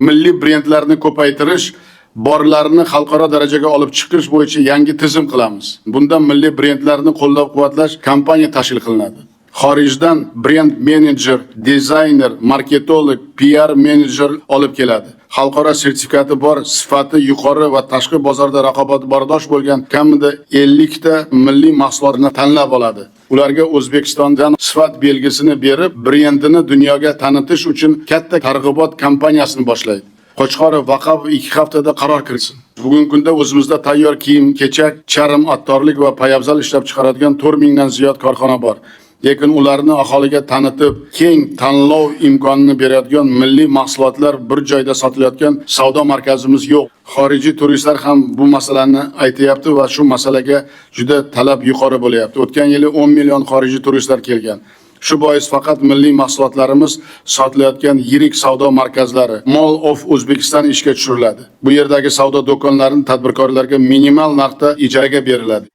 Milliy brendlarni ko'paytirish, borlarini xalqaro darajaga olib chiqish bo'yicha yangi tizim qilamiz. Bunda milliy brendlarni qo'llab-quvvatlash kompaniya tashkil qilinadi. Xorijdan brend menejer, dizayner, marketolog, PR menejer olib keladi. Xalqaro sertifikati bor, sifati yuqori va tashqi bozorda raqobatbardosh bo'lgan kamida 50 ta milliy mahsulotni tanlab oladi. Ularga O'zbekistondan sifat belgisini berib, brendini dunyoga tanitish uchun katta targ'ibot kampaniyasini boshlaydi. Qo'chqorov, Vaqabov 2 haftada qaror kiritsin. Bugungi kunda o'zimizda tayyor kiyim-kechak, charm, attorlik va poyabzal ishlab chiqaradigan 4000 dan ziyod korxona bor. Lekin ularni aholiga tanitib, keng tanlov imkonini beradigan milliy mahsulotlar bir joyda sotilayotgan savdo markazimiz yo'q. Xorijiy turistlar ham bu masalani aytyapti va shu masalaga juda talab yuqori bo'lyapti. O'tgan yili 10 million xorijiy turistlar kelgan. Shu bois faqat milliy mahsulotlarimiz sotilayotgan yirik savdo markazlari Mall of Uzbekistan ishga tushiriladi. Bu yerdagi savdo do'konlarini tadbirkorlarga minimal narxda ijaraga beriladi.